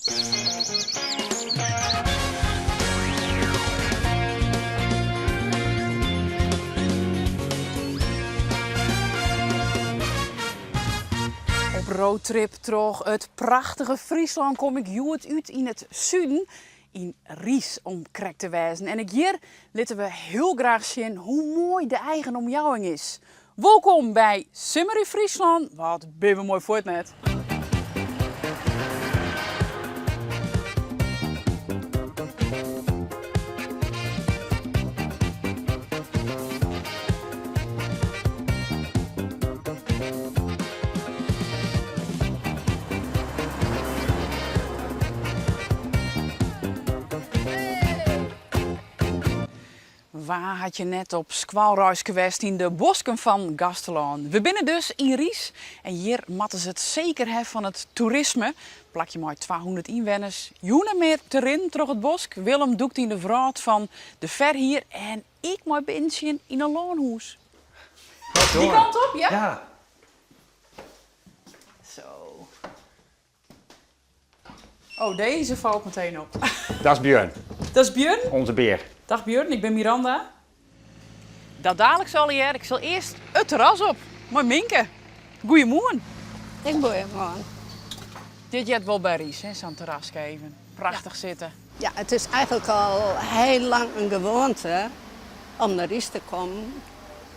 Op roadtrip troch it prachtige Fryslân kom ik hjoed út yn it suden, yn Riis om krekt te wêzen. En ek hjir litte we hiel graach sjen hoe moai de eigen omjouwing is. Wolkom by Simmer yn Fryslân, wat binne we moai fuort net. Wa hat hjir net op skoalreiske west yn de bosken fan Gaasterlân? We binne dus yn Riis en hjir moatte se it seker ha fan it toerisme. Plakje mei 200 ynwenners, jûn en mear te rinnen troch it bosk. Willem dûkt yn de wrâld fan de ferhier en ik mei binnensjen yn in lânhûs. Dy kant op, ja? Ja. Zo. Oh, deze valt meteen op. Dat is Björn. Dat is Björn? Onze beer. Dag Björn, ik ben Miranda. Dat daliks allegear. Ik sil earst it terras op mei Minke. Goeiemoarn. Ek goeiemoarn. Dit heart wol by Riis, hè, sa'n terraske even. Prachtich sitte. Ja, it is eigenlik al hiel lang in gewoante om nei Riis te kommen.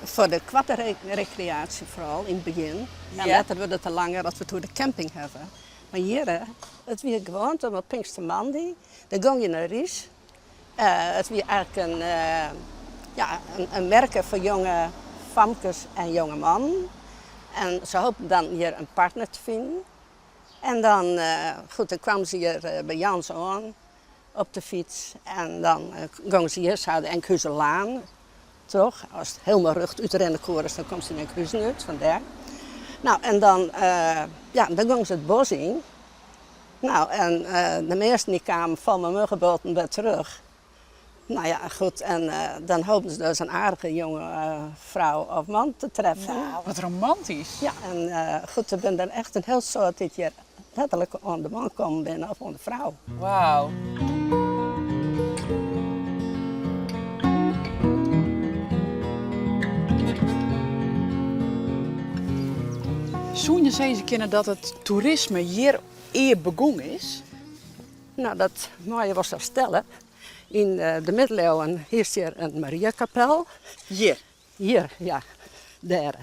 Foar de koarte rekreaasje foaral yn it begjin. En letter wurdt it te langer as we it oer de camping hawwe. Mar hjir, it wie gewoante om op Pinkstermoandei, dan gong je nei Riis. It wie eigenlik in, ja, in merke foar jonge famkes en jonge mannen. En se hopen dan hjir in partner te finen. En dan, goed, dan kwamen se hjir by Jans oan op de fyts. En dan gongen se hjir sa de Enkhuizerlaan troch. As it hielendal rjocht útrinne koe, dan komst yn Enkhuizen út, fan dêr. Nou, en dan, ja, dan gongen se it bos yn. Nou, en de measten dy kamen fol mei muggebulten wer terug. Nou ja, goed, en dan hopen se dus in aardige jonge frou of man te treffen. Nou, wat romantysk. Ja, en goed, der binne der echt in hiel soad dy't hjir letterlik oan de man kommen binne of oan de frou. Wauw. Soene je sizze kinne dat it toerisme hjir ea begûn is? No, dat meie je wol sa stelle. Yn de middeleeuwen hiest hjir in Mariakapel. Hjir? Hjir, ja. Dêr,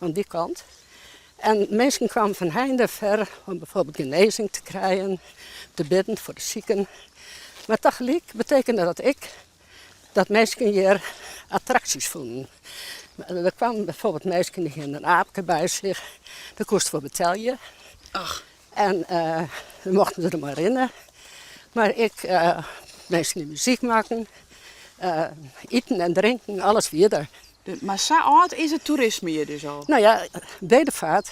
oan dy kant. En minsken kwamen fan heinde ver om bijvoorbeeld genezing te krijen, te bidden foar de siken. Mar tagelyk betekende dat ek dat minsken hjir attraksjes fûnen. Der kwamen bijvoorbeeld minsken dy hienen in aapke by sich, dêr koest foar betelje. Ach. En dan mochten se der mei rinne. Mar ek minsken dy't muzyk makken, iten en drinken, alles wie der. Mar sa âld is it toerisme hjir dus al? No ja, bedevaart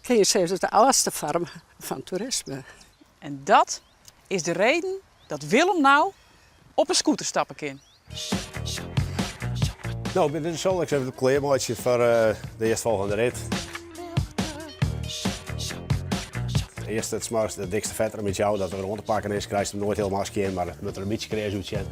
kin je sizze is de âldste foarm fan toerisme. En dat is de reden dat Willem no op in scooter stappe kin. No, ik bin de Solex even klearmeitsje foar de earstfolgjende rit. Earst it smarst it dikste fet der in bytsje ôf dat er wer oan te pakken is. Krijst him noait hielendal skjin, mar it moat der in bytsje kreas útsjen.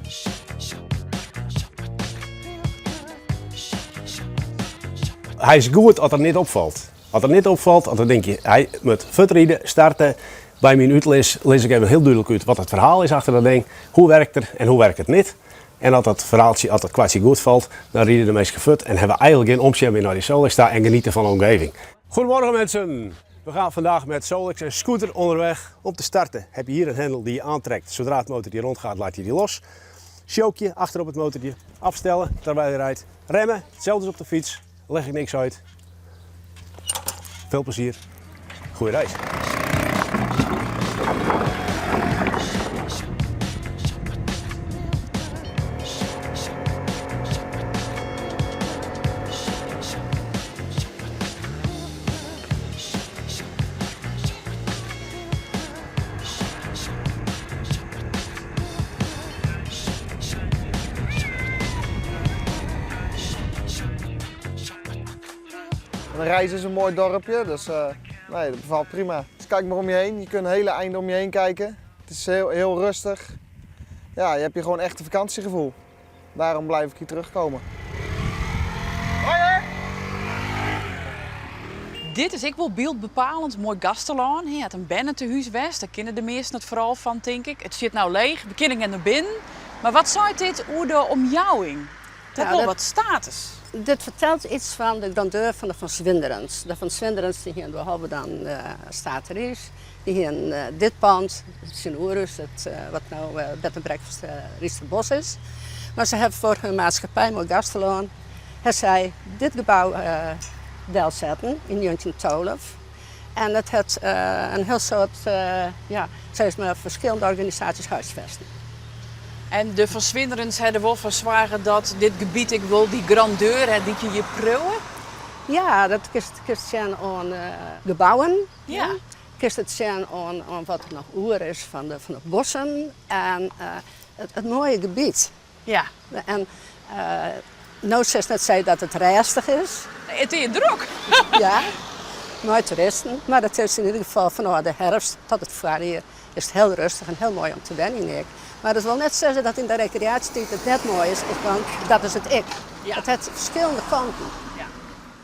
Hy is goed as er net opfalt. As er net opfalt, dan tink je, hy moat fuortride, starte. By myn útlis lis ik even hiel dúdlik út wat it ferhaal is achter dat ding. Hoe werkt er en hoe werkt it net. En as dat ferhaaltsje, as dat kwartsje goed falt, dan ride de minsken fuort en hawwe we eigenlik gjin omsjen mear nei dy Solex ta en geniete fan de omgeving. Goedemorgen mensen! We gaan vandaag met Solex en scooter onderweg. Om te starten heb je hier een hendel die je aantrekt. Zodra het motortje rondgaat, laat je die los. Sjookje achter op het motortje, afstellen terwijl je rijdt. Remmen, hetzelfde als op de fiets. Leg ik niks uit. Veel plezier. Goeie reis. Rijs is in moai dorpje, dus nee, dat befalt prima. Kijk maar om je heen. Je kunt een hele einde om je heen kijken. Het is heel, heel rustig. Ja, je hebt hier gewoon echt een vakantiegevoel. Daarom blijf ik hier terugkomen. Dit is ek wol byldbepalend moai Gaasterlân. Hy hat in bernetehûs west, dêr kinne de measten it foaral fan, tink ik. It sit no leech, we kinne net nei binnen. Mar wat seit dit oer de omjouwing? Dat Nou, wol dat- wat status. Dit fertelt iets fan de grandeur fan de Van Swinderens. De Van Swinderens dy hiene behalve dan State Rys, dy hiene dit pand, tsjinoer ús, it, wat no Bed and Breakfast Rysterbos is. Mar se hawwe foar hun maatskippij Moai Gaasterlân ha sy dit gebou delsetten yn 1912. En it hat in hiel soad, ja, sis mar ferskillende organisaasjes huisfesten. En de Van Swinderens ha der wol foar soarge dat dit gebiet ek wol dy grandeur hat dy't je hjir priuwe? Ja, dat kinst kinst sjen oan gebouwen. Kinst it sjen oan oan wat der noch oer is fan de fan de bossen en it it moaie gebiet. En no silst net sizze dat it rêstich is. Nee, it is drok. Ja, mei toeristen. Mar it is yn ieder gefal fanôf de herfst tot it foarjier is it hiel rêstich en hiel moai om te wenjen ek. Mar dat wol net sizze dat yn de rekreaasjetiid it net moai is, want dat is it ek. It hat ferskillende kanten. Ja.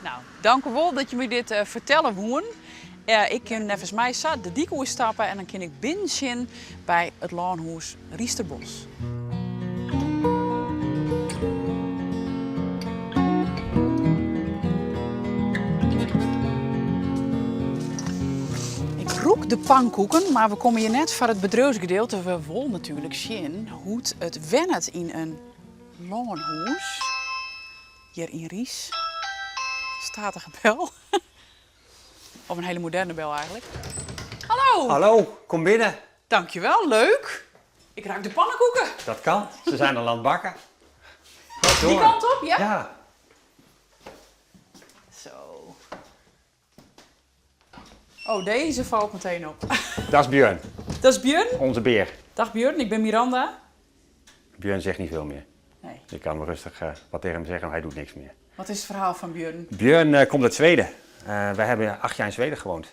Nou, dankewol dat je my dit fertelle woenen. Ik kin neffens my sa de dyk oerstappe en dan kin ik binnen sjen by it lânhûs Rysterbos. Ik rûk de pankoeken, mar we komme hjir net foar it bedriuwsgedeelte. We wolle natuerlik sjen hoe't it wennet yn in lânhûs. Hjir yn Rys. Statige bel. Of in hiele moderne bel eigentlik. Hallo! Hallo, kom binnen. Dankjewel, leuk. Ik ruik de pannenkoeken. Dat kan, ze zijn al aan het bakken. Die kant op, ja? Ja. Zo. Oh, deze valt meteen op. Dat is Björn. Dat is Björn? Onze beer. Dag Björn, ik ben Miranda. Björn zegt niet veel meer. Nee. Je kan wel rustig wat tegen hem zeggen, maar hij doet niks meer. Wat is het verhaal van Björn? Björn komt uit Zweden. Wij hebben 8 jaar in Zweden gewoond.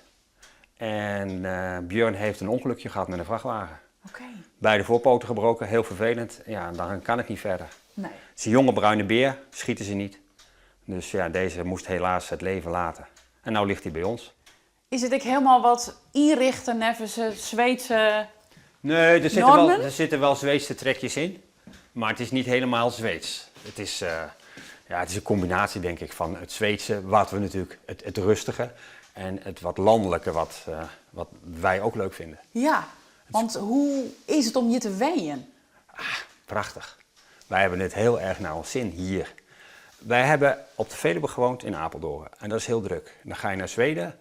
En Björn heeft een ongelukje gehad met een vrachtwagen. Beide voorpoten gebroken, heel vervelend. Ja, dan kan het niet verder. Nee. Het is een jonge bruine beer, schieten ze niet. Dus ja, deze moest helaas het leven laten. En nu ligt hij bij ons. Is it ek hielendal wat ynrichte neffens de Zweedse Nee, er normen? zitten wel Zweedse trekjes in. Maar het is niet helemaal Zweeds. Het ja, het is een combinatie, denk ik, van het Zweedse, wat we natuurlijk, het rustige, en het wat landelijke, wat wij ook leuk vinden. Ja, want hoe is it om hjir te wenjen? Ah, prachtig. Wij hebben het heel erg naar ons zin hier. Wij hebben op de Veluwe gewoond in Apeldoorn en dat is heel druk. Dan ga je naar Zweden,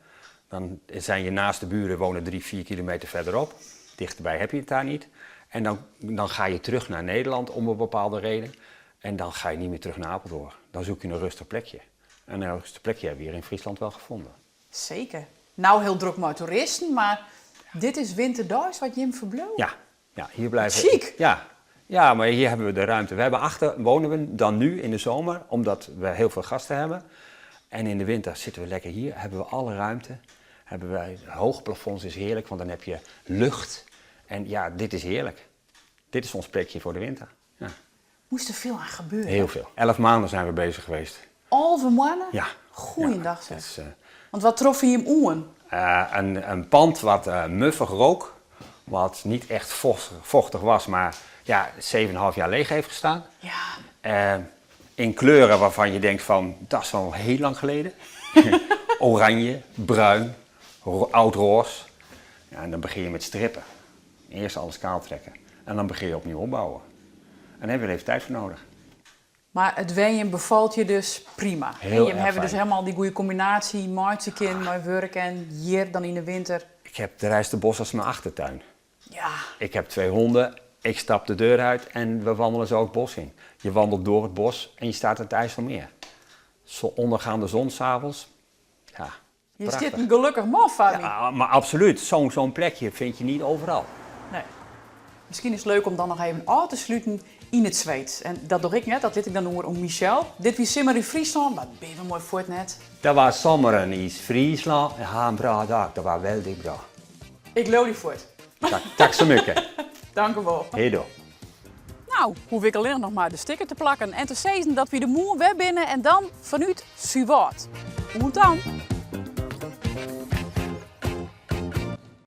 dan zijn je naaste buren wonen 3, 4 kilometer verderop. Dichterbij heb je het daar niet. En dan ga je terug naar Nederland om een bepaalde reden. En dan ga je niet meer terug naar Apeldoorn. Dan zoek je een rustig plekje. En een rustig plekje hebben we hier in Friesland wel gevonden. Zeker. Nou heel drok mei toeristen, mar dit is winterdeis wat jim ferbliuwe. Ja, ja, hier blijven Chic. Ja. Ja, maar hier hebben we de ruimte. We hebben achter, wonen we dan nu in de zomer, omdat we heel veel gasten hebben. En in de winter zitten we lekker hier, hebben we alle ruimte. Hebben wij hoge plafonds, is heerlijk, want dan heb je lucht. En ja, dit is heerlijk. Dit is ons plekje voor de winter. Ja. Moest er veel aan gebeuren? Heel veel. 11 maanden zijn we bezig geweest. 11 maanden? Ja. Goeiedag, Ja, zeg. dat is Want wat trof je hem oan? Een pand wat muffig rook, wat niet echt vochtig was, maar ja, 7,5 jaar leeg heeft gestaan. In kleuren waarvan je denkt van, dat is al heel lang geleden. Oranje, bruin, oud-roze. Ja, en dan begin je met strippen. Eerst alles kaal trekken. En dan begin je opnieuw opbouwen. En daar heb je er even tijd voor nodig. Maar het wenjen bevalt je dus prima. Heel En je erg hebt dus fijn. helemaal die goede combinatie, meitsjekin, mei wurk en hier dan in de winter. Ik heb de Rijsterbos als mijn achtertuin. Ik heb 2 honden, ik stap de deur uit en we wandelen zo het bos in. Je wandelt door het bos en je staat aan het IJsselmeer. Zo ondergaande zon s'avonds. Ja, Je prachtig. zit een gelukkig man, Fabi. Ja, maar absoluut. Zo'n plekje vind je niet overal. Nee. Misschien is het leuk om dan nog even af te sluiten in het Zweeds. En dat doe ik net, dat liet ik dan horen om Michel. Dit wie simmer in Friesland, maar ben je mooi voor het net. Dat was sommeren in Friesland en ha een bra dag, dat was wel dik bra. Ik leau dy fuort. Tack så mycket. Dankewol. Hejdå. Nou, hoef ik allinnich noch mar de sticker te plakken en te sizzen dat wy der moarn wer binne en dan fanút Suwâld. Oant dan!